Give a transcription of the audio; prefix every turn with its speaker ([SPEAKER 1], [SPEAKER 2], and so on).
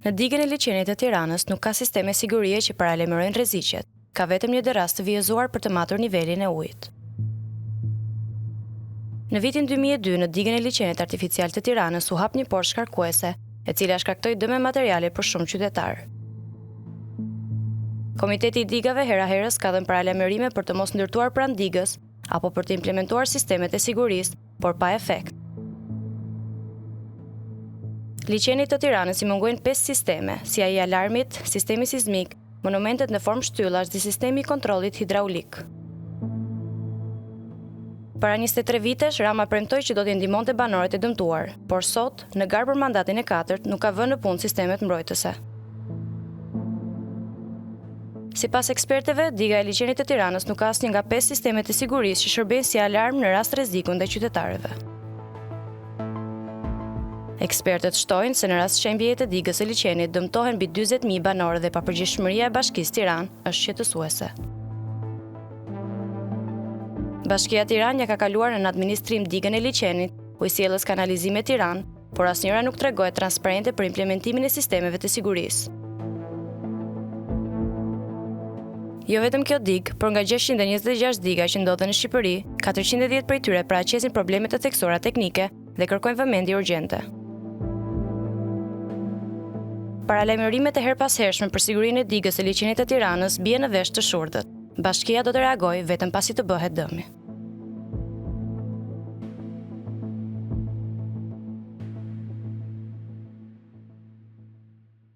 [SPEAKER 1] Në digën e liqenit të Tiranës nuk ka sisteme sigurie që paralajmërojnë rreziqet, ka vetëm një dërrasë të vijëzuar për të matur nivelin e ujit. Në vitin 2002, në digën e liqenit artificial të Tiranës u hap një portë shkarkuese, e cila shkaktoi dëme materiale për shumë qytetarë. Komiteti i Digave hera-herës ka dhënë paralajmërime për të mos ndërtuar pranë digës apo për të implementuar sistemet e sigurisë, por pa efekt. Liqenit të Tiranës i mungojnë 5 sisteme, si ai i alarmit, sistemi sizmik, monumentet në formë shtyllash dhe sistemi i kontrollit hidraulik. Para 23 vitesh, Rama premtoi që do t'i ndihmonte banorët e dëmtuar, por sot, në garë për mandatin e katërt, nuk ka vënë në punë sistemet mbrojtëse. Sipas ekspertëve, diga e liqenit të Tiranës nuk ka asnjë nga pesë sistemet e sigurisë që shërbejnë si alarm në rast rreziku ndaj qytetarëve. Ekspertët shtojnë se në rast shembjeje të digës së liqenit dëmtohen mbi 40.000 banorë dhe papërgjegjshmëria e Bashkisë Tiranë është shqetësuese. Bashkia Tiranë ia ka kaluar nën administrim digën e liqenit, Ujësjellës Kanalizime Tiranë, por asnjëra nuk tregohet transparente për implementimin e sistemeve të sigurisë. Jo vetëm kjo digë, por nga 626 diga që ndodhen në Shqipëri, 410 prej tyre paraqesin probleme të theksuara teknike dhe kërkojnë vëmendje urgjente. Paralajmërimet e herëpashershme për sigurinë e digës së liqenit të Tiranës bien në vesh të shurdhët. Bashkia do të reagojë vetëm pasi të bëhet dëmi.